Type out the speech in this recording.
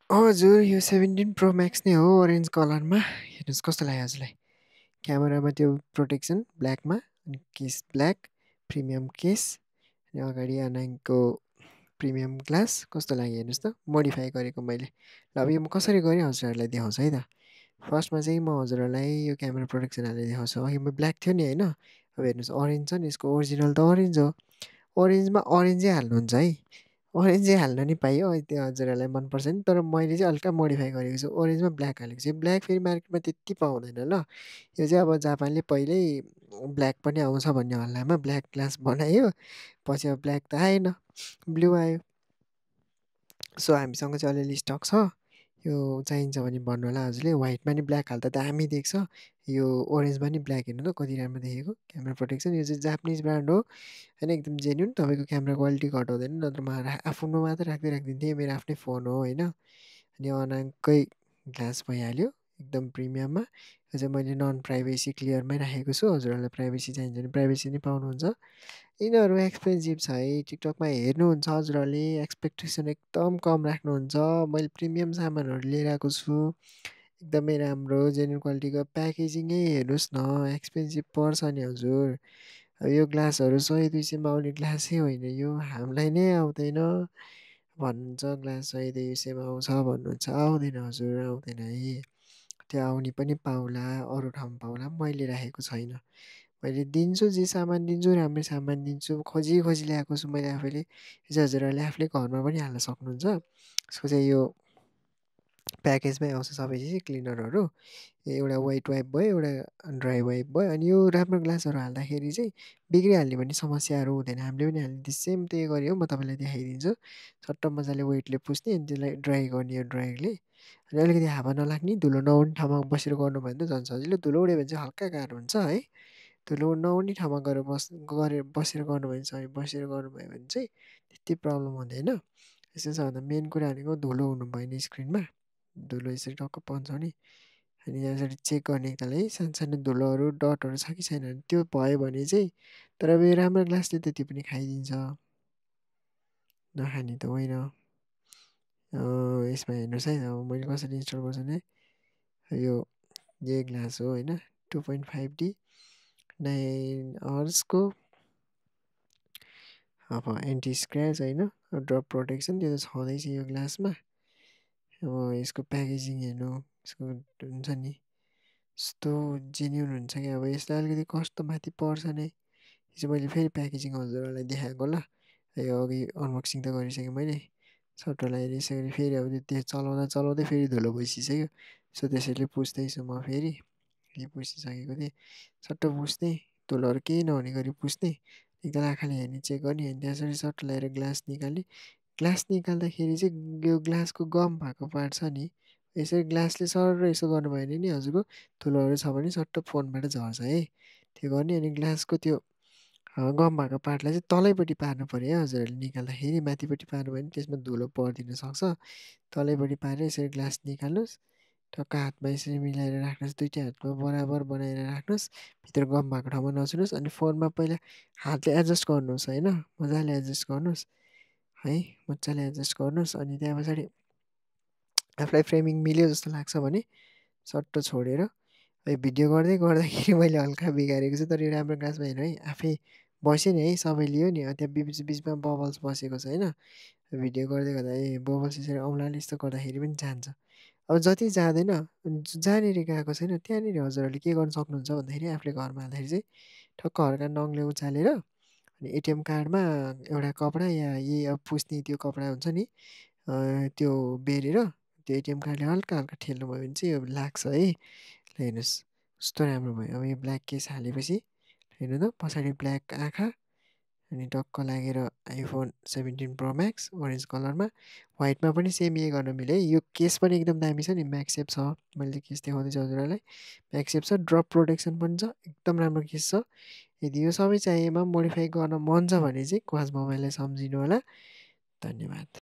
हजुर, यो 17 pro Max नै हो अरेन्ज कलरमा। हेर्नुहोस् कस्तो लाग्यो हजुरलाई? क्यामेरामा त्यो प्रोटेक्सन ब्ल्याकमा अनि केस ब्ल्याक, प्रिमियम केस अनि अगाडि अनाङको प्रिमियम ग्लास कस्तो लाग्यो हेर्नुहोस् त मोडिफाई गरेको मैले। ल अब यो म कसरी गरेँ हजुरहरूलाई देखाउँछु है त। फर्स्टमा चाहिँ म हजुरहरूलाई यो क्यामेरा प्रोटेक्सन हालेर देखाउँछु। अघि म ब्ल्याक थियो नि होइन? अब हेर्नुहोस् अरेन्ज छ नि यसको ओरिजिनल त अरेन्ज हो। ओरेन्जमा अरेन्जै हाल्नुहुन्छ है। ओरेन्जै हाल्न नि पाइयो त्यो हजुरहरूलाई मनपर्छ नि तर मैले चाहिँ हल्का मोडिफाई गरेको छु ओरेन्जमा ब्ल्याक हालेको छु ब्ल्याक फेरि मार्केटमा त्यति पाउँदैन ल यो चाहिँ अब जापानले पहिल्यै ब्ल्याक पनि आउँछ भन्ने हल्लामा ब्ल्याक ग्लास बनायो पछि अब ब्ल्याक त आएन ब्लू आयो सो हामीसँग चाहिँ अलिअलि स्टक छ यो चाहिन्छ भने भन्नु होला हजुरले व्हाइटमा नि ब्ल्याक हाल्दा दामी देख्छ यो ओरेन्जमा नि ब्ल्याक हेर्नु त कति राम्रो देखेको क्यामेरा प्रोटेक्सन यो चाहिँ जापानिज ब्रान्ड हो होइन एकदम जेन्युन तपाईँको क्यामेरा क्वालिटी घटाउँदैन नत्र म आफ्नो मात्रै राखिदिन्थेँ मेरो आफ्नै फोन हो होइन अनि अनाङकै ग्लास भइहाल्यो एकदम प्रिमियममा यो चाहिँ मैले नन प्राइभेसी क्लियरमै राखेको छु हजुरहरूलाई प्राइभेसी चाहिन्छ भने प्राइभेसी नै पाउनुहुन्छ यिनीहरू एक्सपेन्सिभ छ है टिकटकमा हेर्नुहुन्छ हजुरहरूले एक्सपेक्टेसन एकदम कम राख्नुहुन्छ मैले प्रिमियम सामानहरू लिएर आएको छु एकदमै राम्रो जेन्युन क्वालिटीको प्याकेजिङै हेर्नुहोस् न एक्सपेन्सिभ पर्छ नि हजुर अब यो ग्लासहरू 100-200मा आउने ग्लासै होइन यो हामीलाई नै आउँदैन भन्नुहुन्छ ग्लास 100-200मा आउँछ भन्नुहुन्छ आउँदैन हजुर आउँदैन है त्यो आउने पनि पाउला अरू ठाउँमा पाउला मैले राखेको छैन मैले दिन्छु जे सामान दिन्छु राम्रै सामान दिन्छु खोजी खोजी ल्याएको छु मैले आफैले यो चाहिँ हजुरहरूले आफूले घरमा पनि हाल्न सक्नुहुन्छ यसको चाहिँ यो प्याकेजमै आउँछ सबै चिज क्लिनरहरू एउटा वाइट वाइप भयो एउटा ड्राई वाइप भयो अनि यो राम्रो ग्लासहरू हाल्दाखेरि चाहिँ बिग्रिहाल्ने भन्ने समस्याहरू हुँदैन हामीले पनि हाल्ने सेम त्यही गरी हो म तपाईँलाई देखाइदिन्छु सट्ट मजाले वेटले पुस्ने अनि त्यसलाई ड्राई गर्ने यो ड्रायरले अनि अलिकति हावा नलाग्ने धुलो नउड्ने ठाउँमा बसेर गर्नुभयो भने त झन् सजिलो धुलो उड्यो भने चाहिँ हल्का गाह्रो हुन्छ है धुलो नउड्ने ठाउँमा गएर बसेर गर्नुभयो भने सरी बसेर गर्नुभयो भने चाहिँ त्यति प्रब्लम हुँदैन यसो छ भन्दा मेन कुरा भनेको धुलो हुनु भएन स्क्रिनमा धुलो यसरी टक्क पन्साउने अनि यसरी चेक गर्ने एकताल है सानो सानो धुलोहरू डटहरू छ कि छैन भने त्यो भयो भने चाहिँ तर अब यो राम्रो ग्लासले त त्यो पनि खाइदिन्छ नखाने त होइन यसमा हेर्नुहोस् है अब मैले कसरी इन्स्टल गर्छु भने यो यही ग्लास हो होइन 2.5D 9 हर्सको अब एन्टी स्क्रच होइन ड्रप प्रोटेक्सन त्यो त छँदैछ यो ग्लासमा अब यसको प्याकेजिङ हेर्नु यसको हुन्छ नि यस्तो जेन्युन हुन्छ कि अब यसलाई अलिकति कस्तो माथि पर्छ नै यो चाहिँ मैले फेरि प्याकेजिङ हजुरहरूलाई देखाएको ल यो अघि अनबक्सिङ त गरिसकेँ मैले सट्ट लगाइदिइसकेर फेरि अब त्यो चलाउँदा चलाउँदै फेरि धुलो भइसक्यो सो त्यसैले पुस्दैछु म फेरि यो पुसिसकेको थिएँ सट्ट पुस्ने धुलोहरू केही नहुने गरी पुस्ने एकताल आँखाले हेर्ने चेक गर्ने अनि त्यसरी सट्ट लगाएर ग्लास निकाल्ने ग्लास निकाल्दाखेरि चाहिँ यो ग्लासको गम भएको पार्ट छ नि यसरी ग्लासले सर यसो गर्नुभयो भने नि हजुरको धुलोहरू छ भने सट्ट फोनबाट झर्छ है त्यो गर्ने अनि ग्लासको त्यो गम भएको पार्टलाई चाहिँ तलैपट्टि पार्नु पऱ्यो है हजुरहरूले निकाल्दाखेरि माथिपट्टि पार्नु भयो भने त्यसमा धुलो परिदिन सक्छ तलैपट्टि पारेर यसरी ग्लास निकाल्नुहोस् टक्क हातमा यसरी मिलाएर राख्नुहोस् दुइटै हातमा बराबर बनाएर राख्नुहोस् भित्र गम भएको ठाउँमा नछुनुहोस् अनि फोनमा पहिला हातले एडजस्ट गर्नुहोस् होइन मजाले एडजस्ट गर्नुहोस् है मजाले एडजस्ट गर्नुहोस् अनि त्यहाँ पछाडि आफूलाई फ्रेमिङ मिल्यो जस्तो लाग्छ भने सट्ट छोडेर भिडियो गर्दै गर्दाखेरि मैले हल्का बिगारेको छु तर यो राम्रो ग्लासमा हेर्नु है आफै बस्यो नि है सबै लियो नि त्यहाँ बिच बिचमा बबल्स बसेको छ होइन भिडियो गर्दै गर्दा ए बबल्स यसरी औँलाले यस्तो गर्दाखेरि पनि जान्छ अब जति जाँदैन जहाँनिर गएको छैन त्यहाँनिर हजुरहरूले के गर्नु सक्नुहुन्छ भन्दाखेरि आफूले घरमा हाल्दाखेरि चाहिँ ठक्क हल्का नङले उचालेर अनि एटिएम कार्डमा एउटा कपडा या यही अब पुस्ने त्यो कपडा हुन्छ नि त्यो बेरेर त्यो एटिएम कार्डले हल्का हल्का ठेल्नुभयो भने चाहिँ यो लाग्छ है ल हेर्नुहोस् कस्तो राम्रो भयो अब यो ब्ल्याक केस हालेपछि हेर्नु त पछाडि ब्ल्याक आँखा अनि टक्क लागेर आइफोन 17 प्रो म्याक्स ओरेन्ज कलरमा व्हाइटमा पनि सेम यही गर्न मिल्यो है यो केस पनि एकदम दामी छ नि म्याक्सेप छ मैले केस देखाउँदैछु हजुरहरूलाई म्याक्सेप छ ड्रप प्रोटेक्सन पनि छ एकदम राम्रो केस छ यदि यो सबै चाहिएमा मोडिफाई गर्न मन छ भने चाहिँ क्वाज मोबाइललाई सम्झिनु होला धन्यवाद